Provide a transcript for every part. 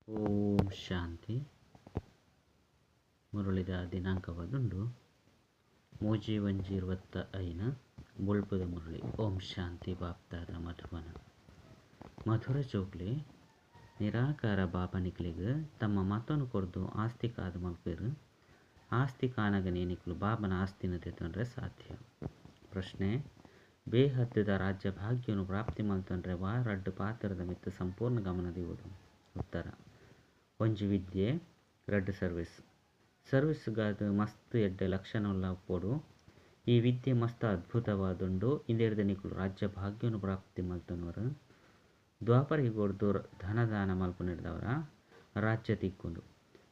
ಓಂ ಶಾಂತಿ. ಮುರಳಿದ ದಿನಾಂಕವಾದುಂಡು 3/1/25 ಬೊಳ್ಪುದ ಮುರಳಿ. ಓಂ ಶಾಂತಿ. ಬಾಪ್ತಾದ ಮಧುವನ ಮಧುರ ಚೋಕ್ಲೆ ನಿರಾಕಾರ ಬಾಬನಿಕ್ಲೆಗ್ ತಮ್ಮ ಮತನು ಕೊರ್ದು ಆಸ್ತಿಕಾದ ಮಲ್ಪೇರು. ಆಸ್ತಿ ಕಾನಗನೆ ನಿಕ್ಲು ಬಾಬನ ಆಸ್ತಿನ ತೆತ್ತೊಂಡ್ರೆ ಸಾಧ್ಯ. ಪ್ರಶ್ನೆ: ಬೇಹದ್ದುದ ರಾಜ್ಯ ಭಾಗ್ಯನು ಪ್ರಾಪ್ತಿ ಮಲ್ತೊಂಡ್ರೆ ವಾ ರಡ್ಡ್ ಪಾತ್ರದ ಮಿತ್ತ್ ಸಂಪೂರ್ಣ ಗಮನ ದೀವೊಡು? ಉತ್ತರ: ಒಂಜಿ ವಿದ್ಯೆ, ರಡ್ಡ್ ಸರ್ವಿಸ್. ಸರ್ವಿಸ್ಗಾದ್ ಮಸ್ತ್ ಎಡ್ಡೆ ಲಕ್ಷಣಲ ಉಪ್ಪೊಡು. ಈ ವಿದ್ಯೆ ಮಸ್ತ್ ಅದ್ಭುತವಾದುಂಡು. ಇಂದೆರ್ದ್ ನಿಕುಲು ರಾಜ್ಯ ಭಾಗ್ಯನು ಪ್ರಾಪ್ತಿ ಮಲ್ತೊನುವರು. ದ್ವಾಪರ ಯುಗೊಡ್ದು ಧನದಾನ ಮಲ್ಪುನೆಡ್ದವರ ರಾಜ್ಯ ತಿಕ್ಕುಂಡು.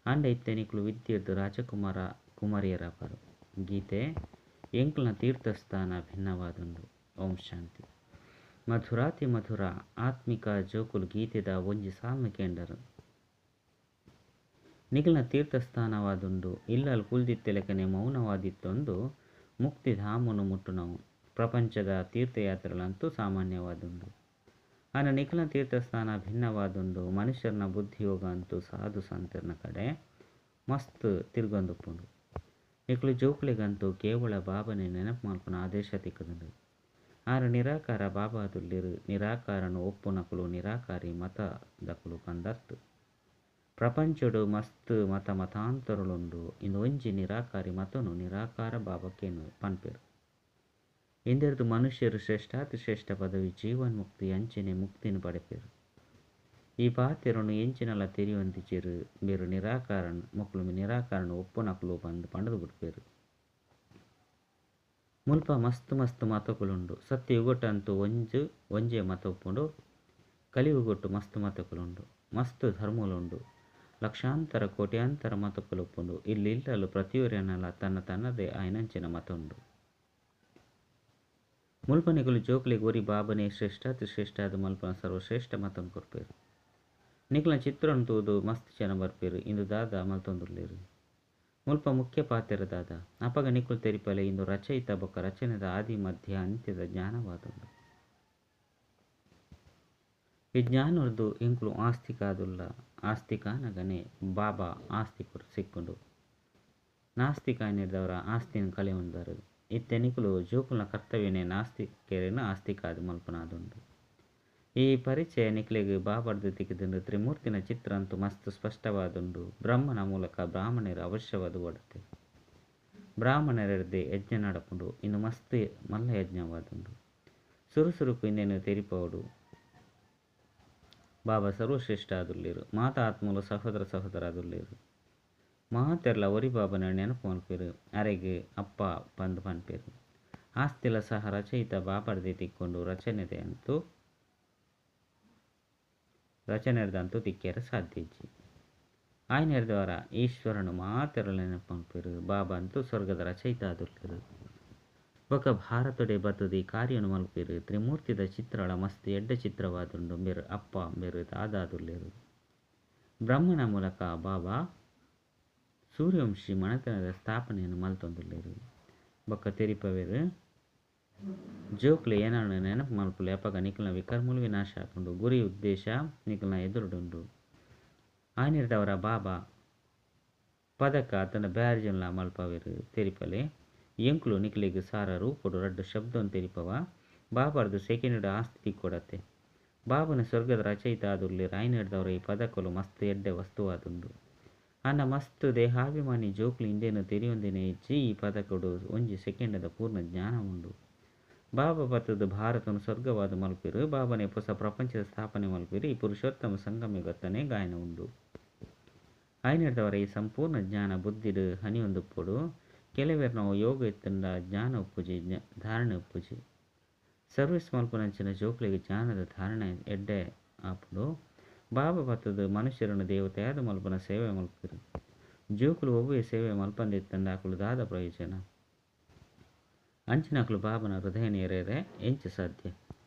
ಆಂಡ ಇತ್ತೆ ನಿಕುಲು ವಿದ್ಯೆರ್ದ್ ರಾಜಕುಮಾರ ಕುಮಾರಿಯರಾಪರು. ಗೀತೆ: ಎಂಕ್ಲನ ತೀರ್ಥಸ್ಥಾನ ಭಿನ್ನವಾದುಂಡು. ಓಂ ಶಾಂತಿ. ಮಧುರಾತಿ ಮಧುರ ಆತ್ಮಿಕ ಜೋಕುಲು ಗೀತೆದ ಒಂಜಿ ಸಾಲ್ನ ಕೇಂಡರು. ನಿಕಲ್ನ ತೀರ್ಥಸ್ಥಾನವಾದುಂಡು. ಇಲ್ಲಲ್ ಕುಲ್ದಿತ್ತೆಲೆಕನೆ ಮೌನವಾದಿತ್ತೊಂದು ಮುಕ್ತಿಧಾಮನು ಮುಟ್ಟುನವು. ಪ್ರಪಂಚದ ತೀರ್ಥಯಾತ್ರೆಲಂತೂ ಸಾಮಾನ್ಯವಾದುಂಡು. ಆಂಡ ನಿಕಲ್ನ ತೀರ್ಥಸ್ಥಾನ ಭಿನ್ನವಾದುಂಡು. ಮನುಷ್ಯರ್ನ ಬುದ್ಧಿಯೋಗ ಅಂತೂ ಸಾಧು ಸಂತರ್ನ ಕಡೆ ಮಸ್ತ್ ತಿರ್ಗೊಂದುಪ್ಪುಂಡು. ನಿಕುಲು ಜೋಕುಲೆಗಂತೂ ಕೇವಳ ಬಾಬನೆ ನೆನಪು ಮಲ್ಪುನ ಆದೇಶ ತಿಕ್ಕುದುಂಡು. ಆರು ನಿರಾಕಾರ ಬಾಬಾದುಲ್ಲೆರು. ನಿರಾಕಾರನು ಒಪ್ಪುನಕುಲು ನಿರಾಕಾರಿ ಮತದಕುಲು ಪಂದರ್ತು. ಪ್ರಪಂಚೊಡು ಮಸ್ತ್ ಮತ ಮತಾಂತರಲುಂಡು. ಇಂದು ಒಂಜಿ ನಿರಾಕಾರಿ ಮತನು ನಿರಾಕಾರ ಬಾಬಕೇನು ಪನ್ಪೆರು. ಇಂದೆರ್ದು ಮನುಷ್ಯರು ಶ್ರೇಷ್ಠಾತಿ ಶ್ರೇಷ್ಠ ಪದವಿ ಜೀವನ್ ಮುಕ್ತಿ ಅಂಚನೆ ಮುಕ್ತಿನ ಪಡೆಪೆರು. ಈ ಪಾತೆರನು ಎಂಚಿನಲ ತೆರಿಯೊಂದಿಜೆರು. ಮೇರು ನಿರಾಕಾರನ್ ಮೊಕುಲು ನಿರಾಕಾರನ್ ಒಪ್ಪುನಕುಲು ಪಂದ್ ಪಂಡುದು ಬುಡ್ಪೆರು. ಮುಲ್ಪ ಮಸ್ತ್ ಮಸ್ತ್ ಮತಕುಲುಂಡು. ಸತ್ಯಯುಗಟ್ಟಂತೂ ಒಂಜು ಒಂಜೇ ಮತ ಉಪ್ಪುಂಡು. ಕಲಿಯುಗಟ್ಟು ಮಸ್ತ್ ಮತಕುಲುಂಡು. ಮಸ್ತ್ ಧರ್ಮಲುಂಡು. ಲಕ್ಷಾಂತರ ಕೋಟ್ಯಾಂತರ ಮತಕುಲು ಉಪ್ಪುಂಡು. ಇಲ್ಲಿ ಇಲ್ಲಲು ಪ್ರತಿಯೊರಿಯನಲ ತನ್ನ ತನ್ನದೇ ಆಯಿನಂಚಿನ ಮತ ಉಂಡು. ಮುಲ್ಪ ನಿಕುಲು ಜೋಕುಲೆಗ್ ಒರಿ ಬಾಬನೇ ಶ್ರೇಷ್ಠಾತಿ ಶ್ರೇಷ್ಠಾದ ಮಲ್ಪುನ ಸರ್ವಶ್ರೇಷ್ಠ ಮತನ್ ಕೊರ್ಪೆರು. ನಿಕುಲ್ನ ಚಿತ್ರನ್ ತೂದು ಮಸ್ತ್ ಜನ ಬರ್ಪೆರು. ಇಂದು ದಾದ ಮಲ್ತೊಂದುಲ್ಲೆರು. ಮುಲ್ಪ ಮುಖ್ಯ ಪಾತೆರ ದಾದ. ಅಪಗ ನಿಕುಲು ತೆರಿಪಲೆ ಇಂದು ರಚಯಿತ ಬೊಕ್ಕ ರಚನೆದ ಆದಿ ಮಧ್ಯ ಅಂತ್ಯದ ಜ್ಞಾನವಾದುಂಡು. ಈ ಜ್ಞಾನರ್ದು ಎಂಕುಲು ಆಸ್ತಿಕಾದುಲ್ಲ. ಆಸ್ತಿಕಾನಗನೆ ಬಾಬಾ ಆಸ್ತಿ ಸಿಕ್ಕುಂಡು. ನಾಸ್ತಿಕಾಯನಿರ್ದವರ ಆಸ್ತಿನ ಕಲೆಯುಂದರು. ಇತ್ತೆ ನಿಕುಲು ಜೋಕುಲ್ನ ಕರ್ತವ್ಯನೇ ನಾಸ್ತಿಕೆರೆನ ಆಸ್ತಿಕಾದ ಮಲ್ಪನಾದುಂಡು. ಈ ಪರಿಚಯ ನಿಕ್ಲೆಗ್ ಬಾಬರ್ದು ತಿಕ್ಕಿದುಂಡು. ತ್ರಿಮೂರ್ತಿನ ಚಿತ್ರ ಅಂತೂ ಮಸ್ತ್ ಸ್ಪಷ್ಟವಾದುಂಡು. ಬ್ರಹ್ಮನ ಮೂಲಕ ಬ್ರಾಹ್ಮಣರು ಅವಶ್ಯವಾದ ಓಡತೆ. ಬ್ರಾಹ್ಮಣರೆಡ್ದೆ ಯಜ್ಞ ನಡಪುಂಡು. ಇಂದು ಮಸ್ತ್ ಮಲ್ಲ ಯಜ್ಞವಾದುಂಡು. ಸುರು ಸುರುಕು ಇಂದೆನು ತೆರಿಪೋಡು. ಬಾಬಾ ಸರ್ವಶ್ರೇಷ್ಠ ಆದುಲ್ಲೇರು. ಮಾತಾ ಆತ್ಮಲು ಸಹೋದರ ಸಹೋದರ ಆದುಲ್ಲೇರು. ಮಾತೆರ್ಲ ಒರಿ ಬಾಬನ ನೆನಪು ಮಲ್ಪೆರು. ಅರೆಗ್ ಅಪ್ಪ ಪಂದ್ ಪನ್ಪೆರು. ಆಸ್ತಿಲ ಸಹ ರಚಯಿತ ಬಾಬರ್ದೆ ತಿಕ್ಕೊಂಡು ರಚನೆದೆ ಅಂತೂ ರಚನೆರ್ದಂತೂ ತಿಕ್ಕೆರೆ ಸಾಧ್ಯ ಇಜ್ಜಿ. ಆಯ್ನೆರ್ದವರ ಈಶ್ವರನು ಮಾತೆರ್ಲ ನೆನಪು ಮಲ್ಪೆರು. ಬಾಬಾ ಅಂತೂ ಸ್ವರ್ಗದ ರಚಯಿತ ಆದುಲ್ಲೇರು. ಬೊಕ ಭಾರತೊಡೆ ಬತ್ತುದು ಈ ಕಾರ್ಯನು ಮಲ್ಪೆರು. ತ್ರಿಮೂರ್ತಿದ ಚಿತ್ರಳ ಮಸ್ತ್ ಎಡ್ಡೆ ಚಿತ್ರವಾದುಂಡು. ಮೇರು ಅಪ್ಪ ಮೇರು ದಾದಾದುಲ್ಲೇರು. ಬ್ರಹ್ಮನ ಮೂಲಕ ಬಾಬಾ ಸೂರ್ಯವಂಶಿ ಮನೆತನದ ಸ್ಥಾಪನೆಯನ್ನು ಮಲ್ತೊಂದುಲ್ಲೇರು. ಬೊಕ್ಕ ತೆರಿಪವೇರು ಜೋಕ್ಲೆ ಏನನ್ನು ನೆನಪು ಮಲ್ಪುಲೆ. ಅಪಗ ನಿಕಲ್ನ ವಿಕರ್ಮಲು ವಿನಾಶ ಆಪುಂಡು. ಗುರಿ ಉದ್ದೇಶ ನಿಕಲ್ನ ಎದುರುಡುಂಡು. ಆಯ್ನೆರ್ದವರ ಬಾಬಾ ಪದಕ ತನ್ನ ಬ್ಯಾರ್ಜನ್ಲ ಮಲ್ಪವೇರು. ತೆರಿಪಲೆ ಎಂಕುಲು ನಿಕ್ಲೆಗ್ ಸಾರ ರೂಪೊಡು ರಡ್ಡ್ ಶಬ್ದನ್ ತೆರಿಪವ. ಬಾಬಾರ್ದು ಸೆಕೆಂಡ್ ಆಸ್ತಿ ತಿಕ್ಕೊಡತ್ತೆ. ಬಾಬನ ಸ್ವರ್ಗದ ರಚಯಿತ ಆದುಲ್ಲೇರು. ಆಯ್ನೆರ್ದವರ ಈ ಪದಕಲು ಮಸ್ತ್ ಎಡ್ಡೆ ವಸ್ತುವಾದುಂಡು. ಆಂಡ ಮಸ್ತ್ ದೇಹಾಭಿಮಾನಿ ಜೋಕ್ಲು ಇಂದೇನು ತೆರಿಯೊಂದಿನ ಇಜ್ಜಿ. ಈ ಪದಕೊಡು ಒಂಜಿ ಸೆಕೆಂಡದ ಪೂರ್ಣ ಜ್ಞಾನ ಉಂಡು. ಬಾಬಾ ಬತ್ತುದು ಭಾರತನು ಸ್ವರ್ಗವಾದ ಮಲ್ಪೆರು. ಬಾಬನೆ ಹೊಸ ಪ್ರಪಂಚದ ಸ್ಥಾಪನೆ ಮಲ್ಪೆರು. ಈ ಪುರುಷೋತ್ತಮ ಸಂಗಮ ಗೊತ್ತನೆ ಗಾಯನ ಉಂಡು. ಆಯ್ನೆರ್ದವರ ಈ ಸಂಪೂರ್ಣ ಜ್ಞಾನ ಬುದ್ಧಿಡು ಹನಿಯೊಂದುಪ್ಪೊಡು. ಕೆಲವೆರ್ ನಾವು ಯೋಗ ಇತ್ತಂಡ ಜ್ಞಾನ ಉಪ್ಪುಜಿ, ಧಾರಣೆ ಉಪ್ಪುಜಿ. ಸರ್ವಿಸ್ ಮಲ್ಪುನಂಚಿನ ಜೋಕ್ಲೆಗ್ ಜ್ಞಾನದ ಧಾರಣೆ ಎಡ್ಡೆ ಆಪುಂಡು. ಬಾಬಾ ಬತ್ತುದು ಮನುಷ್ಯರನ್ನು ದೇವತೆಯಾದ ಮಲ್ಪುನ ಸೇವೆ ಮಲ್ಪೆರು. ಜೋಕುಲು ಒವ್ವೇ ಸೇವೆ ಮಲ್ಪಂದಿತ್ತಂಡ ಅಕುಲು ದಾದ ಪ್ರಯೋಜನ. ಅಂಚಿನಕುಲು ಬಾಬನ ಹೃದಯ ನೇರೇರೆ ಎಂಚ ಸಾಧ್ಯ.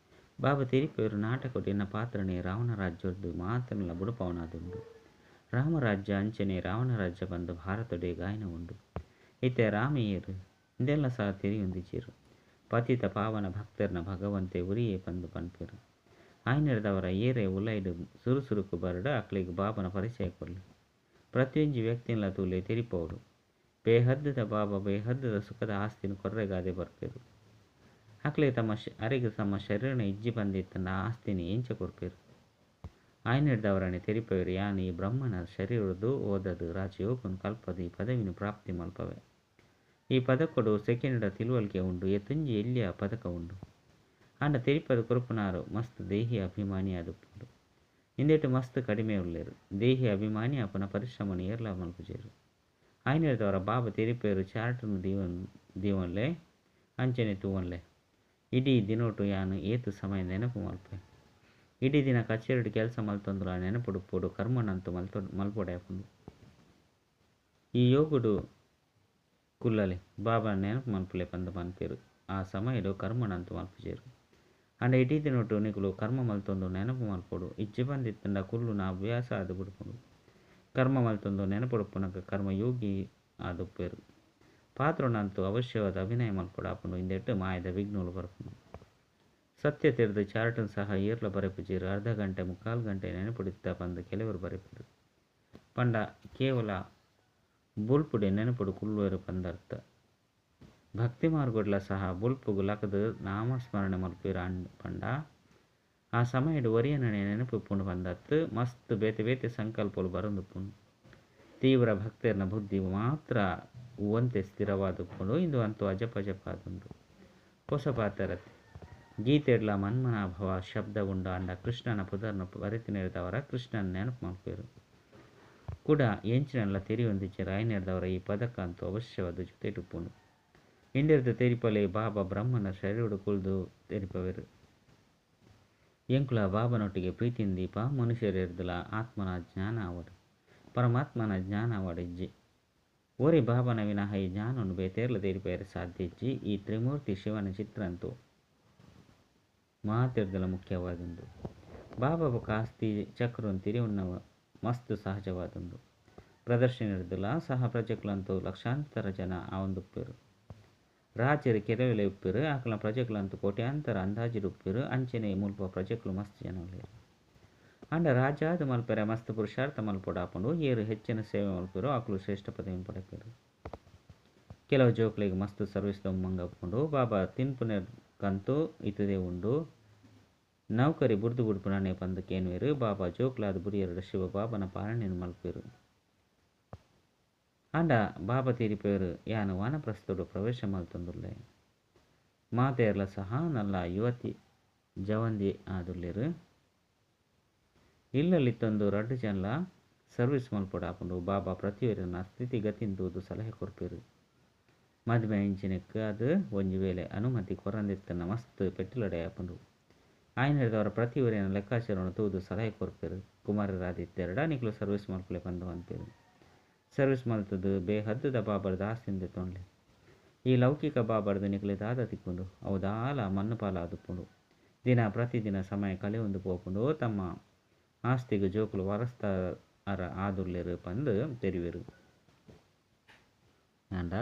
ಬಾಬಾ ತೆರಿಪೇರು ನಾಟಕೊಡು ಎನ್ನ ಪಾತ್ರನೇ ರಾವಣ ರಾಜ್ಯದ್ದು ಮಾತ್ರನಲ್ಲ ಬುಡುಪವನಾದುಂಡು. ರಾಮರಾಜ್ಯ ಅಂಚನೆ ರಾವಣ ರಾಜ್ಯ ಬಂದು ಭಾರತೊಡೆ ಗಾಯನ ಉಂಡು. ಇತ್ತೆ ರಾಮೇಯರು ಇಂದೆಲ್ಲ ಸಹ ತೆರಿಯೊಂದಿಜೆರು. ಪತಿತ ಪಾವನ ಭಕ್ತರ್ನ ಭಗವಂತೆ ಉರಿಯೇ ಪಂದು ಪನ್ಪೆರು. ಆಯಿನೆಡ್ದಾವರ ಏರೇ ಉಲಯಿಡ್ ಸುರು ಸುರುಕು ಬರಡ್ ಅಕ್ಲೆಗ್ ಬಾಬನ ಪರಿಚಯ ಕೊರ್ಲೆ. ಪ್ರತಿಯೊಂಜಿ ವ್ಯಕ್ತಿನ್ಲ ತೂಲೆ ತೆರಿಪಾವೊಡು. ಬೇಹದ್ದುದ ಬಾಬಾ ಬೇಹದ್ದುದ ಸುಖದ ಆಸ್ತಿನ್ ಕೊರ್ರೆಗಾದೆ ಬರ್ಪೆರ್. ಅಕ್ಲೆಗ್ ತಮ್ಮ ಅರೆಗ್ ತಮ್ಮ ಶರೀರನ ಇಜ್ಜಿ ಪಂದಿತ್ತಂಡ ಆಸ್ತಿನ್ ಎಂಚ ಕೊರ್ಪೆರ್? ಆಯಿನೆಡ್ದಾವರನೆ ತೆರಿಪವೆರ್ ಯಾನ್ ಈ ಬ್ರಹ್ಮನ ಶರೀರೊರ್ದು ಓದದು ರಾಜಯೋಗನ್ ಕಲ್ಪದು ಈ ಪದವಿನ್ ಪ್ರಾಪ್ತಿ ಮಲ್ಪವೆ. ಈ ಪದಕೊಡು ಸೆಕೆಂಡ್ ತಿಳುವಳಿಕೆ ಉಂಡು ಏತೊಂಜಿ ಎಲ್ಯ ಪದಕ ಉಂಡು. ಆಂಡ ತೆರಿಪದು ಕೊರ್ಪುನಾರು ಮಸ್ತ್ ದೇಹಿ ಅಭಿಮಾನಿ ಆದುಪ್ಪುಂಡು. ಇಂದೆಟ್ ಮಸ್ತ್ ಕಡಿಮೆ ಉಲ್ಲೆರ್. ದೇಹಿ ಅಭಿಮಾನಿ ಆಪುನ ಪರಿಶ್ರಮನ್ ಏರ್ಲಾ ಮಲ್ಪುಜೆರ್. ಆಯಿನೆಡ್ದಾವರ ಬಾಬಾ ತೆರಿಪೆರ್ ಚಾರ್ಟ್ನ್ ದೀವನ್ ದೀವೊನ್ಲೆ ಅಂಚನೆ ತೂವೊನ್ಲೆ. ಇಡೀ ದಿನೊಟು ಯಾನ್ ಏತ್ ಸಮಯ ನೆನಪು ಮಲ್ಪೆ. ಇಡೀ ದಿನ ಕಚೇರಿಡ್ ಕೆಲಸ ಮಲ್ತೊಂದುಲ ನೆನಪುಡುಪ್ಪೊಡು ಕರ್ಮನಂತೂ ಮಲ್ತೊ ಮಲ್ಪೊಡೆ ಆಪುಂಡು. ಈ ಯೋಗಡು ಕುಲ್ಲಲೆ ಬಾಬಾ ನೆನಪು ಮಲ್ಪುಲೆ ಪಂದ್ ಪನ್ಪೆರ್. ಆ ಸಮಯಡ್ ಕರ್ಮನಂತೂ ಮಲ್ಪುಜೆರ್. ಆಂಡ ಇಡೀ ದಿನೊಟು ನಿಕುಲು ಕರ್ಮ ಮಲ್ತೊಂದು ನೆನಪು ಮಲ್ಪೊಡು. ಇಜ್ಜಿ ಪಂದಿತ್ತಂಡ ಕುಲ್ಲುನ ಅಭ್ಯಾಸ ಆದ್ ಬುಡ್ಪುಂಡು. ಕರ್ಮ ಮಲ್ತೊಂದು ನೆನಪುಡುಪ್ಪುನಗ ಕರ್ಮ ಯೋಗಿ ಆದುಪ್ಪೆರ್. ಪಾತ್ರನಂತೂ ಅವಶ್ಯವಾದ ಅಭಿನಯ ಮಲ್ಪೊಡಾಪುಂಡು. ಇಂದೆಟ್ ಮಾಯದ ವಿಘ್ನಗಳು ಬರ್ಪುಂಡು. ಸತ್ಯ ತೆರೆದು ಚಾರ್ಟ್ನ್ ಸಹ ಏರ್ಲ ಬರೆಪುಜೆರ್. ಅರ್ಧ ಗಂಟೆ ಮುಕ್ಕಾಲು ಗಂಟೆ ನೆನಪುಡಿತ್ತ ಪಂದ್ ಕೆಲವರು ಬರೆಪೆರ್. ಪಂಡ ಕೇವಲ ಬೊಲ್ಪುಡೆ ನೆನಪುಡು ಕುಲ್ಲುವೆರ್ ಪಂದರ್ಥ. ಭಕ್ತಿ ಮಾರ್ಗಡ್ಲ ಸಹ ಬೊಲ್ಪುಗು ಲಕುದು ನಾಮಸ್ಮರಣೆ ಮಲ್ಪುವೆರ್ ಪಂಡ ಆ ಸಮಯಡ್ ಒರಿಯನನೆ ನೆನಪು ಉಪ್ಪುಂಡು ಪಂದತ್ ಮಸ್ತ್ ಬೇತೆ ಬೇತೆ ಸಂಕಲ್ಪಲು ಬರೊಂದುಪ್ಪುಂಡು. ತೀವ್ರ ಭಕ್ತೆರ್ನ ಬುದ್ಧಿ ಮಾತ್ರ ಒಂತೆ ಸ್ಥಿರವಾದುಪ್ಪುಂಡು. ಇಂದು ಅಂತೂ ಅಜಪ ಜಪ ಆದುಂಡು. ಪೊಸ ಪಾತೆರತೆ ಗೀತೆಡ್ಲ ಮನ್ಮನಾಭವ ಶಬ್ದ ಉಂಡು. ಆಂಡ ಕೃಷ್ಣನ ಪುದರ್ನ ಬರೆತಿನೆಡ್ದಾವರ ಕೃಷ್ಣನ್ ನೆನಪು ಮಲ್ಪುವೆರ್. ಕುಡ ಎಂಚಿನಲ ತೆರಿಯೊಂದಿಜ್ಜೆರ್. ಆಯಿನೆಡ್ದಾವರ ಈ ಪದಕ ಅಂತೂ ಅವಶ್ಯವಾದ ಜೊತೆಟುಪ್ಪುಂಡು. ಇಂದೆರ್ದ್ ತೆರಿಪಲೆ ಬಾಬಾ ಬ್ರಹ್ಮನ ಶರೀರಡ್ ಕುಲ್ದು ತೆರಿಪವೆರ್. ಎಂಕುಲ ಬಾಬನೊಟ್ಟಿಗೆ ಪ್ರೀತಿನ್ ದೀಪ ಮನುಷ್ಯರೆರ್ದಲ ಆತ್ಮನ ಜ್ಞಾನ ಆವಡ್ ಪರಮಾತ್ಮನ ಜ್ಞಾನ ಆವಡ್ ಇಜ್ಜಿ. ಒರಿ ಬಾಬನ ವಿನಃ ಈ ಜ್ಞಾನವನ್ನು ಬೇತೆರ್ಲ ತೆರಿಪೆರೆ ಸಾಧ್ಯ ಇಜ್ಜಿ. ಈ ತ್ರಿಮೂರ್ತಿ ಶಿವನ ಚಿತ್ರ ಅಂತೂ ಮಾತೆರ್ದಲ ಮುಖ್ಯವಾದುಂಡು. ಬಾಬಾ ಬೊಕ ಆಸ್ತಿ ಚಕ್ರನ್ ತಿರಿಯುನ್ನವ ಮಸ್ತ್ ಸಹಜವಾದುಂಡು. ಪ್ರದರ್ಶನರ್ದಲ ಸಹ ಪ್ರಜೆಕುಲಂತೂ ಲಕ್ಷಾಂತರ ಜನ ಆವೊಂದುಪ್ಪೆರ್. ರಾಜರು ಕೆಲವೆಲೆ ಉಪ್ಪೆರ್. ಅಕಲ್ನ ಪ್ರಜೆಕುಲಂತೂ ಕೋಟ್ಯಾಂತರ ಅಂದಾಜಿಡ್ ಉಪ್ಪೆರ್. ಅಂಚನೆ ಮುಲ್ಪ ಪ್ರಜೆಕುಲು ಮಸ್ತ್ ಜನ ಉಲ್ಲೆರ್. ಆಂಡ ರಾಜಾದ ಮಲ್ಪೆರೆ ಮಸ್ತ್ ಪುರುಷಾರ್ಥ ಮಲ್ಪೊಡಾಪುಂಡು. ಏರು ಹೆಚ್ಚಿನ ಸೇವೆ ಮಲ್ಪೆರೋ ಅಕುಲು ಶ್ರೇಷ್ಠ ಪದವಿನ್ ಪಡೆಪೆರ್. ಕೆಲವು ಜೋಕ್ಲೆಗ್ ಮಸ್ತ್ ಸರ್ವಿಸ್ ದ ಉಮ್ಮಂಗ ಉಪ್ಪುಂಡು. ಬಾಬಾ ತಿನ್ಪುನೆಕಂತೂ ಇತುದೇ ಉಂಡು. ನೌಕರಿ ಬುಡ್ದು ಬುಡ್ಪುನನೆ ಪಂದ್ ಕೇನುವೆರ್. ಬಾಬಾ ಜೋಕ್ಲಾದ್ ಬುಡಿಯೆರ್ಡ ಶಿವ ಬಾಬನ ಪಾಲನೆನ್ ಮಲ್ಪುವೆರ್. ಆಂಡ ಬಾಬಾ ತೀರಿಪೆರ್ ಯಾನ್ ವಾನಪ್ರಸ್ಥೊಡು ಪ್ರವೇಶ ಮಲ್ತೊಂದುಲ್ಲೆ. ಮಾತೆರ್ಲ ಸಹ ನಲ್ಲ ಯುವತಿ ಜವಂದಿ ಆದುಲ್ಲೆರ್. ಇಲ್ಲಲಿತ್ತೊಂದು ರಡ್ಡ್ ಜನಲ ಸರ್ವಿಸ್ ಮಲ್ಪೊಡಾಪುಂಡು. ಬಾಬಾ ಪ್ರತಿಯೊರಿನ ಸ್ಥಿತಿ ಗತಿನ್ ತೂದು ಸಲಹೆ ಕೊರ್ಪೆರ್. ಮದ್ಮೆ ಇಂಚಿನೆಕ್ ಅದು ಒಂಜಿ ವೇಳೆ ಅನುಮತಿ ಕೊರಂದಿತ್ತಂಡ ಮಸ್ತ್ ಪೆಟ್ಟುಲಡೆ ಆಪುಂಡು. ಆಯಿನೆಡ್ದಾವರ ಪ್ರತಿಯೊರಿನ ಲೆಕ್ಕಾಚಾರವನ್ನು ತೂದು ಸಲಹೆ ಕೊರ್ಪೆರ್. ಕುಮಾರರಾದಿತ್ತೆರಡ ನಿಕುಲು ಸರ್ವಿಸ್ ಮಲ್ಪುಲೆ ಪಂದ್ ಪನ್ಪೆರ್. ಸರ್ವಿಸ್ ಮಲ್ತುದು ಬೇಹದ್ದುದ ಬಾಬರ್ದ ಆಸ್ತಿನ್ ದೆತೊನ್ಲೆ. ಈ ಲೌಕಿಕ ಬಾಬರ್ದ ನಿಕುಲು ದಾದ ತಿಕ್ಕುಂಡು ಅವು ದಾಲ ಮಣ್ಣು ಪಾಲಾದುಪ್ಪುಂಡು. ದಿನ ಪ್ರತಿದಿನ ಸಮಯ ಕಳೆಯೊಂದು ಪೋಪುಂಡು. ತಮ್ಮ ಆಸ್ತಿಗ್ ಜೋಕುಲು ವಾರಸ್ದಾರ ಆದುಲ್ಲೆರ್ ಪಂದ್ ತೆರಿವೆರ್. ಆಂಡ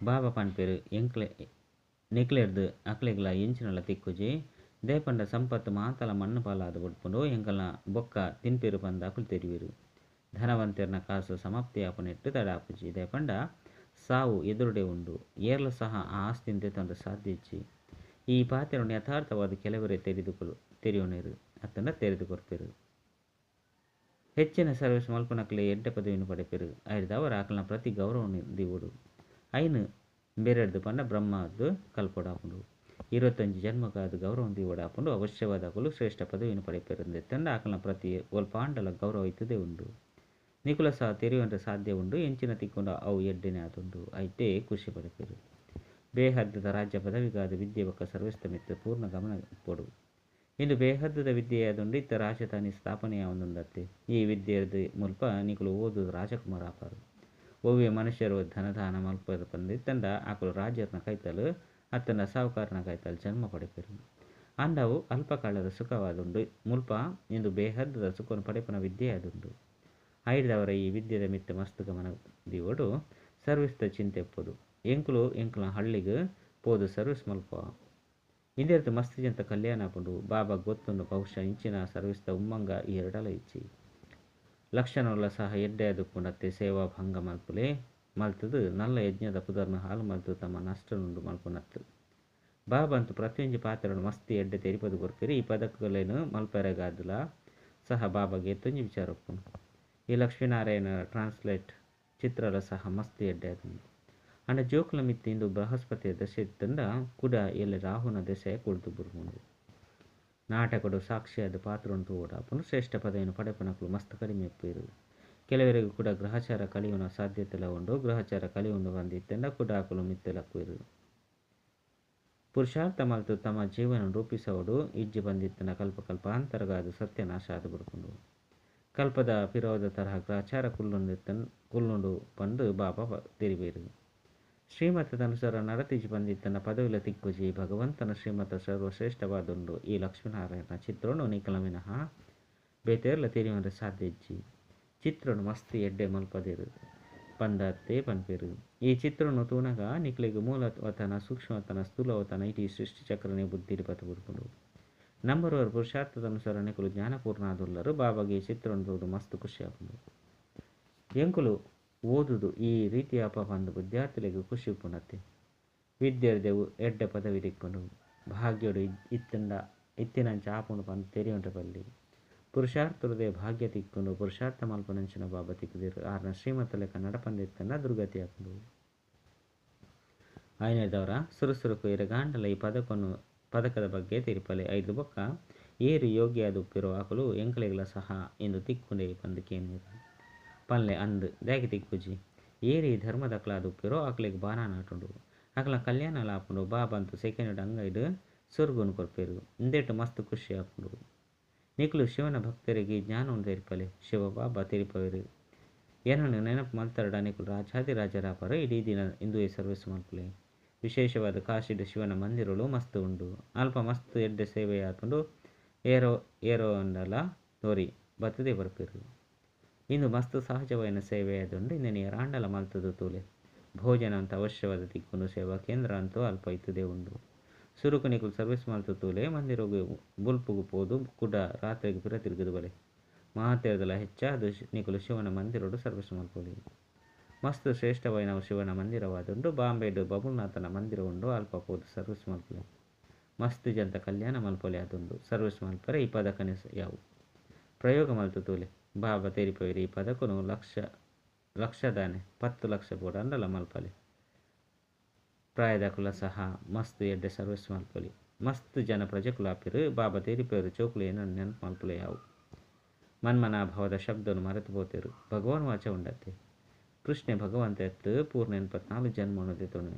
ಬಾಬಾ ಪನ್ಪೆರ್ ಎಂಕ್ಲೆ ನಿಕ್ಲೆರ್ದ್ ಅಕ್ಲೆಗ್ಲ ಎಂಚಿನಲ ತಿಕ್ಕುಜಿ. ದಾಯೆ ಸಂಪತ್ತು ಮಾತಲ ಮಣ್ಣು ಪಾಲಾದ್ ಬುಡ್ಪುಂಡು. ಎಂಕಲ್ನ ಬೊಕ್ಕ ತಿನ್ಪೆರ್ ಪಂದ್ ಅಕುಲು ತೆರಿವೆರ್. ಧನವಂತೆರ್ನ ಕಾಸು ಸಮಾಪ್ತಿ ಆಪುನೆಟ್ಟ್ ತಡ ಆಪುಜಿ. ದಾಯೆ ಸಾವು ಎದುರುಡೆ ಉಂಡು. ಏರ್ಲ ಸಹ ಆ ಆಸ್ತಿನ್ ದೆತೊಂಡ ಸಾಧ್ಯ ಇಜ್ಜಿ. ಈ ಪಾತೆರನ್ ಯಥಾರ್ಥವಾದ ಕೆಲವರೇ ತೆರಿದುಕೊಲು ತೆರಿಯೊನೆರ್ ಅತ್ತಂಡ ತೆರೆದು ಕೊರ್ಪೆರ್. ಹೆಚ್ಚಿನ ಸರ್ವಿಸ್ ಮಲ್ಪುನಕ್ಲೆ ಎಡ್ಡೆ ಪದವಿನ್ ಪಡೆಪೆರ್. ಐಡ್ದಾವರ ಅಕಲ್ನ ಪ್ರತಿ ಗೌರವನ್ ದೀವೊಡು. ಐನ್ ಬೇರೆಡ್ದ್ ಪಂಡ ಬ್ರಹ್ಮರ್ದ್ ಕಲ್ಪೊಡಾಪುಂಡು. 25 ಜನ್ಮಗಾದ್ ಗೌರವ ದೀವೊಡಾಪುಂಡು. ಅವಶ್ಯವಾದ ಅಕುಲು ಶ್ರೇಷ್ಠ ಪದವಿನ್ ಪಡೆಪೆರ್ ಅಂದೆತ್ತಂಡ ಅಕಲ್ನ ಪ್ರತಿ ಒಲ್ಪಾಂಡಲ ಗೌರವ ಇತ್ತುದೇ ಉಂಡು. ನಿಕುಲ ಸಹ ತೆರಿಯೊಂರೆ ಸಾಧ್ಯ ಉಂಡು. ಎಂಚಿನ ತಿಕ್ಕುಂಡು ಅವು ಎಡ್ಡೆನೆ ಆದುಂಡು. ಐಟೇ ಖುಷಿ ಪಡೆಪೆರ್. ಬೇಹದ್ದುದ ರಾಜ್ಯ ಪದವಿಗಾದ್ ವಿದ್ಯೆ ಬೊಕ್ಕ ಸರ್ವಿಸ್ದ ಮಿತ್ತ್ ಪೂರ್ಣ ಗಮನ ಕೊಡು. ಇಂದು ಬೇಹದ್ದುದ ವಿದ್ಯೆಯಾದುಂಡು. ಇತ್ತ ರಾಜಧಾನಿ ಸ್ಥಾಪನೆಯಾವೊಂದುಂಡತ್ತೆ. ಈ ವಿದ್ಯೆರ್ದ್ ಮುಲ್ಪ ನಿಕುಲು ಓದುದು ರಾಜಕುಮಾರ ಆಪರ್. ಒವ್ವೇ ಮನುಷ್ಯರು ಧನದಾನ ಮಲ್ಪೆರ್ ಪಂದಿತ್ತಂಡ ಅಕುಲು ರಾಜೆರ್ನ ಕೈತಲ್ ಅತ್ತಂಡ ಸಾಹುಕಾರನ ಕೈತಲ್ ಜನ್ಮ ಪಡೆಪೆರ್. ಆಂಡ ಅವು ಅಲ್ಪಕಾಲದ ಸುಖವಾದುಂಡು. ಮುಲ್ಪ ಇಂದು ಬೇಹದ್ದುದ ಸುಖವನ್ನು ಪಡೆಪುನ ವಿದ್ಯೆಯಾದುಂಡು. ಐಡ್ದಾವರ ಈ ವಿದ್ಯೆದ ಮಿತ್ತ್ ಮಸ್ತ್ ಗಮನ ದೀವೊಡು. ಸರ್ವಿಸ್ದ ಚಿಂತೆ ಇಪ್ಪೊಡು. ಎಂಕುಲು ಎಂಕಲ್ನ ಹಳ್ಳಿಗ್ ಪೋದು ಸರ್ವಿಸ್ ಮಲ್ಪುವ. ಇಂದೆರ್ದ್ ಮಸ್ತ್ ಜನತ ಕಲ್ಯಾಣ ಆಪುಂಡು. ಬಾಬಾ ಗೊತ್ತುಂಡು ಬಹುಶಃ ಇಂಚಿನ ಸರ್ವಿಸ್ದ ಉಮ್ಮಂಗ ಈ ಎರಡಲ ಇಜ್ಜಿ. ಲಕ್ಷಣೊಲ ಸಹ ಎಡ್ಡೆ ಆದುಪ್ಪುಂಡತ್ತೆ ಸೇವಾ ಭಂಗ ಮಲ್ಪುಲೆ ಮಲ್ತುದು ನಲ್ಲ ಯಜ್ಞದ ಪುದರ್ನ್ ಹಾಳು ಮಲ್ತು ತಮ್ಮ ನಷ್ಟನುಂಡು ಮಲ್ಪುನತ್ತು. ಬಾಬಾ ಅಂತೂ ಪ್ರತಿಯೊಂಜಿ ಪಾತ್ರನು ಮಸ್ತ್ ಎಡ್ಡೆ ತೆರಿಪದು ಕೊರ್ಪೆರ್. ಈ ಪದಕುಲೆನ್ ಮಲ್ಪೆರೆಗಾದ್ಲ ಸಹ ಬಾಬಾಗ್ ಏತೊಂಜಿ ವಿಚಾರ ಉಪ್ಪುಂಡು. ಈ ಲಕ್ಷ್ಮೀನಾರಾಯಣ ಟ್ರಾನ್ಸ್ಲೇಟ್ ಚಿತ್ರಲ ಸಹ ಮಸ್ತ್ ಎಡ್ಡೆ ಆದುಂಡು. ಆಂಡ ಜೋಕುಲ ಮಿತ್ತ್ ಇಂದು ಬೃಹಸ್ಪತಿಯ ದಶೆ ಇತ್ತುಂಡ ಕುಡ ಎಲ್ಲೆ ರಾಹುನ ದಶೆ ಕೂಡ್ದು ಬುರ್ಪುಂಡು. ನಾಟಕಡು ಸಾಕ್ಷಿಯಾದ ಪಾತ್ರವನ್ನು ತೂವೊಡಾಪುಂಡು. ಶ್ರೇಷ್ಠ ಪದವಿಯನ್ನು ಪಡೆಪುನಕುಲು ಮಸ್ತ್ ಕಡಿಮೆ ಇಪ್ಪುವೆರ್. ಕೆಲವರಿಗೆ ಕೂಡ ಗ್ರಹಚಾರ ಕಲಿಯುವ ಸಾಧ್ಯತೆಲ ಉಂಡು. ಗ್ರಹಚಾರ ಕಲಿಯುಂಡು ಪಂದ್ ಇತ್ತುಂಡ ಕೂಡ ಅಕುಲು ಮಿತ್ತ್ ಲಕ್ಕುವೆರ್. ಪುರುಷಾರ್ಥ ಮಲ್ತು ತಮ್ಮ ಜೀವನ ರೂಪಿಸವಡು ಇಜ್ಜಿ ಬಂದಿತ್ತನ ಕಲ್ಪ ಕಲ್ಪಾಂತರಗಾದು ಸತ್ಯನಾಶ ಆದು ಬುಡ್ಪುಂಡು. ಕಲ್ಪದ ಪಿರೋದ ತರಹ ಗ್ರಹಚಾರ ಕುಲ್ಲುಂಡು ಕುಲ್ಲುಂಡು ಪಂದು ಬಾಬಾ ತೆರಿಬೇರು. ಶ್ರೀಮತದನುಸಾರ ನಡತಿಜಿ ಬಂದಿತ್ತನ ಪದವಿಲ ತಿಕ್ಕುಜಿ. ಭಗವಂತನ ಶ್ರೀಮತ ಸರ್ವಶ್ರೇಷ್ಠವಾದುಂಡು. ಈ ಲಕ್ಷ್ಮೀನಾರಾಯಣ ಚಿತ್ರನು ನಿಕಲ ವಿನಃ ಬೇತೇರ್ಲ ತೆರಿಯುವಂತೆ ಸಾಧ್ಯ ಇಜ್ಜಿ. ಚಿತ್ರನು ಮಸ್ತ್ ಎಡ್ಡೆ ಮಲ್ಪದೇರು ಪಂದತ್ತೆ ಪನ್ಪೇರು. ಈ ಚಿತ್ರನು ತೂನಗ ನಿಕ್ಲೆಗ್ ಮೂಲವತನ ಸೂಕ್ಷ್ಮವತನ ಸ್ಥೂಲವತನ ಇಡೀ ಸೃಷ್ಟಿ ಚಕ್ರನೇ ಬುದ್ಧಿಡ್ ಪತ್ ಬುಡ್ಪುಂಡು. ನಂಬರ್ ವರ್ ಪುರುಷಾರ್ಥದನುಸಾರ ನಿಕುಲು ಜ್ಞಾನಪೂರ್ಣ ಆದುಲ್ಲರು. ಬಾಬಾಗೆ ಈ ಚಿತ್ರನು ತೂದು ಮಸ್ತ್ ಖುಷಿ ಆಪುಂಡು. ಎಂಕುಲು ಓದುದು ಈ ರೀತಿಯ ಅಪ ಪಂದ್ ವಿದ್ಯಾರ್ಥಿಲೆಗ್ ಖುಷಿ ಉಪ್ಪುಂಡತ್ತೆ. ವಿದ್ಯೆರ್ದೆವು ಎಡ್ಡೆ ಪದವಿ ತಿಕ್ಕುಂಡು. ಭಾಗ್ಯಡು ಇತ್ತುಂಡ ಇತ್ತಿನಂಚ ಆಪುಂಡು ಪಂದ್ ತೆರಿಯೊಂಡ್ರೆ ಬಲ್ಲಿ. ಪುರುಷಾರ್ಥದೇ ಭಾಗ್ಯ ತಿಕ್ಕುಂಡು. ಪುರುಷಾರ್ಥ ಮಲ್ಪುನಂಚಿನ ಬಾಬಾ ತಿಕ್ಕುದಿರು. ಆರ್ನ ಶ್ರೀಮತ ಲೆಕ್ಕ ನಡಪಂದಿತ್ತಂಡ ದುರ್ಗತಿ ಆಪುಂಡು. ಆಯನದವರ ಸುರು ಸುರುಕು ಇರಗಾಂಡಲ ಈ ಪದಕನು ಪದಕದ ಬಗ್ಗೆ ತೆರಿಪಲೆ. ಐದು ಬೊಕ್ಕ ಏರು ಯೋಗ್ಯ ಆದುಪ್ಪಿರೋ ಆಕುಲು ಎಂಕಲೆಗ್ಲ ಸಹ ಎಂದು ತಿಕ್ಕುಂಡೆ ಪಂದ್ ಕೇನುವೆರು. ಪನ್ಲೆ ಅಂದ್ ದಾಯೆ ತಿಕ್ಕುಜಿ. ಏರು ಈ ಧರ್ಮದಕ್ಲಾದುಪ್ಪಿರೋ ಆಕಲೆಗ್ ಬಾನ ನಾಟುಂಡು. ಅಕಲ್ನ ಕಲ್ಯಾಣಲ ಆಪುಂಡು. ಬಾಬಾ ಅಂತೂ ಸೆಕೆಂಡ್ ಅಂಗೈಡ್ ಸ್ವರ್ಗನು ಕೊರ್ಪೆರು. ಇಂದೆಟ್ ಮಸ್ತ್ ಖುಷಿ ಆಪುಂಡು. ನಿಕುಲು ಶಿವನ ಭಕ್ತರಿಗೆ ಜ್ಞಾನವನ್ನು ತೆರಿಪಲೆ. ಶಿವ ಬಾಬಾ ತೆರಿಪವೆರು. ಏನನ್ನು ನೆನಪು ಮಲ್ತರಡ ನಿಕುಲು ರಾಜಾದಿರಾಜರಾಪರು. ಇಡೀ ದಿನ ಇಂದುವೆ ಸರ್ವಿಸ್ ಮಲ್ಪುಲೆ. ವಿಶೇಷವಾದ ಕಾಶಿಡ್ ಶಿವನ ಮಂದಿರಗಳು ಮಸ್ತ್ ಉಂಡು. ಅಲ್ಪ ಮಸ್ತ್ ಎಡ್ಡೆ ಸೇವೆ ಆಪುಂಡು. ಏರೋ ಏರೋ ಅಂಡಲ ತೋರಿ ಬತ್ತದೇ ಬರ್ಪೆರು. ಇಂದು ಮಸ್ತ್ ಸಹಜವಾಯಿನ ಸೇವೆ ಆದುಂಡು. ಇಂದೆನ್ ಏರಾಂಡಲ ಮಲ್ತುದು ತೂಲೆ. ಭೋಜನ ಅಂತ ಅವಶ್ಯವಾದ ತಿಕ್ಕುಂಡು. ಸೇವಾ ಕೇಂದ್ರ ಅಂತೂ ಅಲ್ಪ ಇತ್ತದೇ ಉಂಡು. ಸುರುಕು ನಿಕುಲು ಸರ್ವಿಸ್ ಮಲ್ತು ತೂಲೆ. ಮಂದಿರಗ್ ಬೊಲ್ಪುಗು ಪೋದು ಕುಡ ರಾತ್ರೆಗ್ ಪಿರ ತಿರುಗುದು ಬಲೆ. ಮಾತೆರ್ದಲ ಹೆಚ್ಚಾದ್ ನಿಕುಲು ಶಿವನ ಮಂದಿರಡು ಸರ್ವಿಸ್ ಮಲ್ಪೊಲಿ. ಮಸ್ತ್ ಶ್ರೇಷ್ಠವಾಯಿನ ಶಿವನ ಮಂದಿರವಾದುಂಡು. ಬಾಂಬೆಡ್ ಬಬುಲ್ನಾಥನ ಮಂದಿರ ಉಂಡು. ಅಲ್ಪ ಪೋದು ಸರ್ವಿಸ್ ಮಲ್ಪುಲೆ. ಮಸ್ತ್ ಜನತ ಕಲ್ಯಾಣ ಮಲ್ಪೊಲಿ ಆದುಂಡು. ಸರ್ವಿಸ್ ಮಲ್ಪರೆ ಈ ಪದಕನೆ ಯಾವು ಪ್ರಯೋಗ ಮಲ್ತು ತೂಲೆ. ಬಾಬಾ ತೆರಿಪವೆರು ಈ ಪದಕನು ಲಕ್ಷ ಲಕ್ಷದಾನೆ 10 ಲಕ್ಷ ಬೋಡಂಡಲ ಮಲ್ಪಲೆ. ಪ್ರಾಯದಕುಲ ಸಹ ಮಸ್ತ್ ಎಡ್ಡೆ ಸರ್ವಿಸ್ ಮಲ್ಪೊಲಿ. ಮಸ್ತ್ ಜನ ಪ್ರಜೆಕುಲು ಆಪೆರು. ಬಾಬಾ ತೆರಿಪವೆರು ಚೋಕುಲು ಏನನ್ನು ನೆನಪು ಮಲ್ಪುಲೆ ಯಾವು. ಮನ್ಮನಾಭಾವದ ಶಬ್ದನು ಮರೆತು ಪೋತೆರು. ಭಗವಾನ್ ವಾಚ ಉಂಡತ್ತೆ. ಕೃಷ್ಣೆ ಭಗವಂತ ಎತ್ತು ಪೂರ್ಣ 84 ಜನ್ಮವನ್ನು ದೆತೊಣೆ.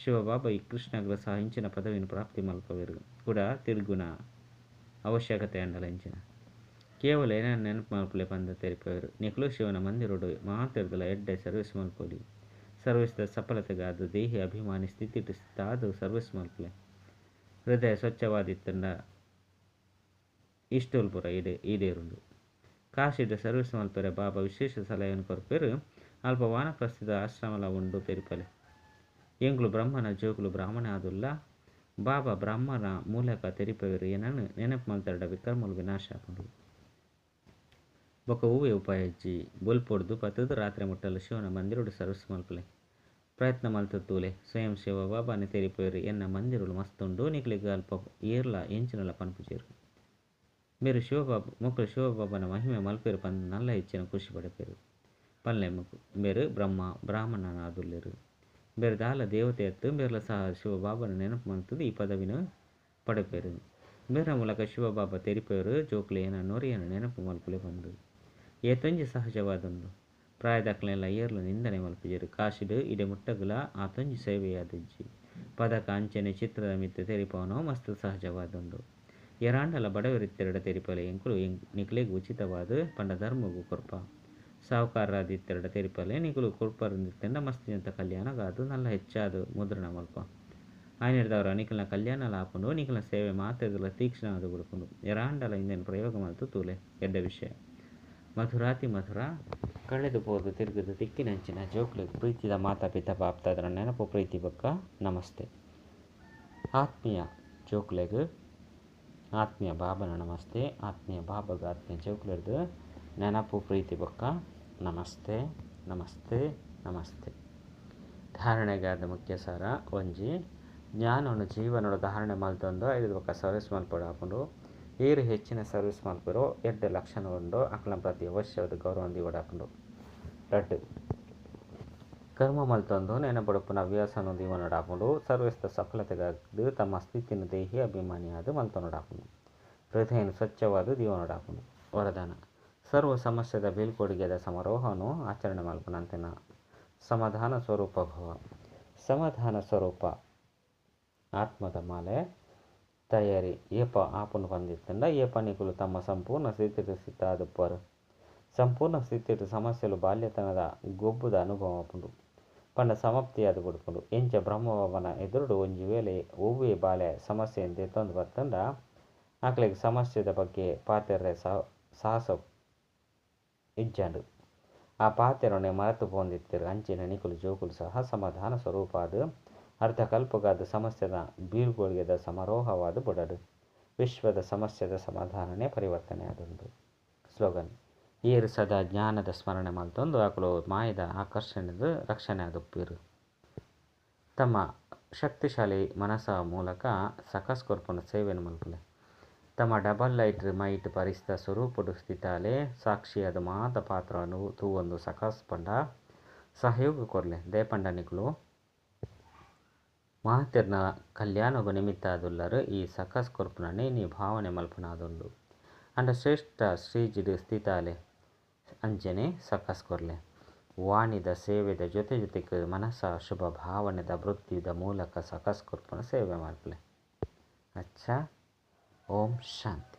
ಶಿವಬಾಬಾ ಈ ಕೃಷ್ಣಗ್ಲ ಸಹ ಇಂಚಿನ ಪದವಿಯನ್ನು ಪ್ರಾಪ್ತಿ ಮಲ್ಪವೆರು. ಕೂಡ ತಿರುಗುಣ ಅವಶ್ಯಕತೆ ಅಂಡಲ ಇಂಚಿನ ಕೇವಲ ಏನನ್ನು ನೆನಪು ಮಲ್ಪುಲೆ ಪಂದ ತೆರಿಪವೆರು. ನಿಕುಲು ಶಿವನ ಮಂದಿರಡು ಮಾತೆರ್ದಲ ಎಡ್ಡೆ ಸರ್ವಿಸ್ ಮಲ್ಪೊಲಿ. ಸರ್ವಿಸ್ದ ಸಫಲತೆಗಾದು ದೇಹಿ ಅಭಿಮಾನಿ ಸ್ಥಿತಿಟ್ ಸ್ಥಾದು ಸರ್ವಿಸ್ ಮಲ್ಪುಲೆ. ಹೃದಯ ಸ್ವಚ್ಛವಾದಿತ್ತಂಡ ಇಷ್ಟೋಲ್ಪುರ ಈಡೇರುಂಡು. ಕಾಶಿಡ್ ಸರ್ವಿಸ್ ಮಲ್ಪೆರೆ ಬಾಬಾ ವಿಶೇಷ ಸಲಹೆಯನ್ನು ಕೊರ್ಪೆರು. ಅಲ್ಪ ವಾನಪ್ರಸ್ಥದ ಆಶ್ರಮಲ ಉಂಡು ತೆರಿಪಲೆ. ಎಂಕುಲು ಬ್ರಹ್ಮನ ಜೋಕುಲು ಬ್ರಾಹ್ಮಣ ಆದುಲ್ಲ. ಬಾಬಾ ಬ್ರಾಹ್ಮಣ ಮೂಲಕ ತೆರಿಪವೆರು. ಏನನ್ನು ನೆನಪು ಮಲ್ತರಡ ವಿಕರ್ಮಲು ವಿನಾಶ ಆಪುಂಡು. ಬೊಕ್ಕ ಹೂವೆ ಉಪಾಯ ಇಜ್ಜಿ. ಬೊಲ್ಪೊಡ್ದು ಪತ್ತುದು ರಾತ್ರೆ ಮುಟ್ಟಲು ಶಿವನ ಮಂದಿರಡು ಸರ್ವಿಸ್ ಮಲ್ಪುಲೆ. ಪ್ರಯತ್ನ ಮಲ್ತು ತೂಲೆ. ಸ್ವಯಂ ಶಿವ ಬಾಬಾನೆ ತೆರಿಪವೆರು. ಎನ್ನ ಮಂದಿರಲು ಮಸ್ತುಂಡು. ನಿಕ್ಲೆಗ್ ಅಲ್ಪ ಏರ್ಲ ಎಂಚಿನಲ ಪನ್ಪುಜೆರು. ಮೇರು ಶಿವಬಾಬಾ ಮೊಕ್ಕಲು ಶಿವಬಾಬನ ಮಹಿಮೆ ಮಲ್ಪೆರು ಪಂದ್ ನಲ್ಲ ಹೆಚ್ಚಿನ ಖುಷಿ ಪಡೆಪೆರು. ಪನ್ಲೆ ಮೊಕ್ಕು ಮೇರು ಬ್ರಹ್ಮ ಬ್ರಾಹ್ಮಣನಾದುಲ್ಲೆರು. ಮೇರು ದಾಲ ದೇವತೆ ಅತ್ತು ಮೇರ್ಲ ಸಹ ಶಿವಬಾಬನ ನೆನಪು ಮಲ್ತುದು ಈ ಪದವಿನ ಪಡೆಪೆರು. ಮೇರ ಮೂಲಕ ಶಿವಬಾಬಾ ತೆರಿಪೆರು. ಜೋಕುಲು ಏನ ನೊರಿಯನ ನೆನಪು ಮಲ್ಪುಲೆ ಪಂದು. ಏತೊಂಜಿ ಸಹಜವಾದುಂಡು. ಪ್ರಾಯದಕ್ಲೆಲ್ಲ ಏರ್ಲ ನಿಂದನೆ ಮಲ್ಪುಜೆರು. ಕಾಶಿಡ್ ಇಡೆ ಮುಟ್ಟಗುಲ ಆತೊಂಜಿ ಸೇವೆಯಾದಿಜ್ಜಿ. ಪದಕ ಅಂಚನೆ ಚಿತ್ರದ ಮಿತ್ತ್ ತೆರಿಪವನವು ಮಸ್ತ್ ಸಹಜವಾದುಂಡು. ಏರಾಂಡಲ ಬಡವರಿತ್ತೆರಡ ತೆರಿಪಲೆ. ಎಂಕುಲು ನಿಕ್ಲೆಗ್ ಉಚಿತವಾದ ಪಂಡ ಧರ್ಮಗು ಕೊರ್ಪ. ಸಾಹುಕಾರರಾದಿತ್ತೆರಡ ತೆರಿಪಲೆ. ನಿಕುಲು ಕೊರ್ಪರಂದಿತ್ತೆಂಡ ಮಸ್ತ್ ಜನತ ಕಲ್ಯಾಣಗಾದು ನಲ್ಲ ಹೆಚ್ಚಾದ ಮುದ್ರಣ ಮಲ್ಪ. ಆಯನೆರ್ದವರ ನಿಕಲ್ನ ಕಲ್ಯಾಣಲ ಆಪುಂಡು. ನಿಕಲ್ನ ಸೇವೆ ಮಾತೆರ್ದಲ ತೀಕ್ಷ್ಣ ಆದು ಬುಡ್ಪುಂಡು. ಏರಾಂಡಲ ಇಂದೆನ್ ಪ್ರಯೋಗ ಮಲ್ತು ತೂಲೆ. ಎಡ್ಡೆ ವಿಷಯ. ಮಧುರಾತಿ ಮಧುರ ಕಳೆದು ಪೋದು ತಿರುಗುದು ತಿಕ್ಕಿನಂಚಿನ ಜೋಕ್ಲೆಗ್ ಪ್ರೀತಿದ ಮಾತಾ ಪಿತಾ ಬಾಪ್ತಾದರ ನೆನಪು ಪ್ರೀತಿ ಬೊಕ್ಕ ನಮಸ್ತೆ. ಆತ್ಮೀಯ ಜೋಕ್ಲೆಗ್ ಆತ್ಮೀಯ ಬಾಬನ ನಮಸ್ತೆ. ಆತ್ಮೀಯ ಬಾಬಗ ಆತ್ಮೀಯ ಜೋಕ್ಲೆರ್ದ್ ನೆನಪು ಪ್ರೀತಿ ಬೊಕ್ಕ ನಮಸ್ತೆ ನಮಸ್ತೆ ನಮಸ್ತೆ. ಧಾರಣೆಗಾದ ಮುಖ್ಯ ಸಾರ ಒಂಜಿ ಜ್ಞಾನವನ್ನು ಜೀವನದ ಧಾರಣೆ ಮಲ್ತೊಂದು ಐದು ಬೊಕ್ಕ ಸರ್ವಿಸ್ ಮಲ್ಪೊಡು. ಏರು ಹೆಚ್ಚಿನ ಸರ್ವಿಸ್ ಮಲ್ಪರು ಎಡ್ಡೆ ಲಕ್ಷಣ ಉಂಡು ಅಕ್ಲ ಪ್ರತಿ ಅವಶ್ಯವಾದ ಗೌರವ ದೀವೊಡಾಪುಂಡು. ರಡ್ಡ್ ಕರ್ಮ ಮಲ್ತೊಂದು ನೆನಪುಡುಪ್ಪುನ ಹವ್ಯಾಸನು ದೀವೊನೊಡಾಪುಂಡು. ಸರ್ವಿಸ್ದ ಸಫಲತೆಗಾದ್ ತಮ್ಮ ಸ್ಥಿತಿನ ದೇಹಿ ಅಭಿಮಾನಿಯಾದ ಮಲ್ತೊನೊಡಾಪುಂಡು. ಹೃದಯನ ಸ್ವಚ್ಛವಾದ ದೀವೊನೊಡಾಪುಂಡು. ವರದಾನ ಸರ್ವ ಸಮಸ್ಯೆದ ಬೀಳ್ಕೊಡುಗೆದ ಸಮಾರೋಹವನ್ನು ಆಚರಣೆ ಮಲ್ಪುನಂತಿನ ಸಮಾಧಾನ ಸ್ವರೂಪ ಭವ. ಸಮಾಧಾನ ಸ್ವರೂಪ ಆತ್ಮದ ಮಾಲೆ ತಯಾರಿ ಏಪ ಆಪುಂಡು ಪಂದಿತ್ತಂಡ ಏಪ ನಿಕುಲು ತಮ್ಮ ಸಂಪೂರ್ಣ ಸ್ಥಿತಿಟ್ ಸ್ಥಿತಾದುಪ್ಪರು. ಸಂಪೂರ್ಣ ಸ್ಥಿತಿಟ್ ಸಮಸ್ಯೆಲು ಬಾಲ್ಯತನದ ಗೊಬ್ಬುದ ಅನುಭವ ಆಪುಂಡು ಪಂಡ ಸಮಾಪ್ತಿಯಾದ ಬುಡ್ಪುಂಡು. ಎಂಚ ಬ್ರಹ್ಮಬಾಬನ ಎದುರುಡು ಒಂಜಿ ವೇಳೆ ಒವ್ವೇ ಬಾಲ್ಯ ಸಮಸ್ಯೆಯನ್ನು ದೆತ್ತೊಂದು ಬತ್ತಂಡ ಆಕಲೆಗ್ ಸಮಸ್ಯೆದ ಬಗ್ಗೆ ಪಾತೆರ್ರೆ ಸಾಹಸ ಇಜ್ಜಂಡು. ಆ ಪಾತೆರೊನೆ ಮರೆತು ಪೋಂದಿತ್ತೆರು. ಅಂಚಿನ ನಿಕುಲು ಜೋಕುಲು ಸಹ ಸಮಾಧಾನ ಸ್ವರೂಪಾದ ಅರ್ಧಕಲ್ಪಗಾದ ಸಮಸ್ಯೆದ ಬೀಳ್ಕೊಡುಗೆದ ಸಮಾರೋಹವಾದ ಬುಡಡು. ವಿಶ್ವದ ಸಮಸ್ಯೆದ ಸಮಾಧಾನನೇ ಪರಿವರ್ತನೆ ಆದುಂಡು. ಸ್ಲೋಗನ್: ಏರು ಸದಾ ಜ್ಞಾನದ ಸ್ಮರಣೆ ಮಲ್ತೊಂದು ಅಕುಲು ಮಾಯದ ಆಕರ್ಷಣೆದ ರಕ್ಷಣೆ ಆದುಪ್ಪೆರು. ತಮ್ಮ ಶಕ್ತಿಶಾಲಿ ಮನಸ್ಸ ಮೂಲಕ ಸಕಸ್ ಕೊರ್ಪುನ ಸೇವೆಯನ್ನು ಮಲ್ಪುಲೆ. ತಮ್ಮ ಡಬಲ್ ಲೈಟ್ ಮೈಟ್ ಪರಿಸ್ತ ಸ್ವರೂಪಡು ಸ್ಥಿತಾಲೆ ಸಾಕ್ಷಿಯಾದ ಮಾತ ಪಾತ್ರವನ್ನು ತೂವೊಂದು ಸಕಸ್ ಪಂಡ ಸಹಯೋಗ ಕೊರ್ಲೆ. ದಯಪಂಡ ನಿಕುಲು ಮಾತೆರ್ನ ಕಲ್ಯಾಣಗು ನಿಮಿತ್ತ ಆದುಲ್ಲರು. ಈ ಸಕಸ್ ಕೊರ್ಪುನನೆ ನೀ ಭಾವನೆ ಮಲ್ಪುನಾದುಂಡು. ಅಂಡ ಶ್ರೇಷ್ಠ ಶ್ರೀಜಿಡ್ ಸ್ಥಿತಾಲೆ ಅಂಚನೆ ಸಕಸ್ ಕೊರ್ಲೆ. ವಾಣಿದ ಸೇವೆದ ಜೊತೆ ಜೊತೆಗೆ ಮನಸ್ಸ ಶುಭ ಭಾವನೆದ ವೃತ್ತಿದ ಮೂಲಕ ಸಕಸ್ ಕೊರ್ಪುನ ಸೇವೆ ಮಲ್ಪುಲೆ. ಅಚ್ಚಾ, ಓಂ ಶಾಂತಿ.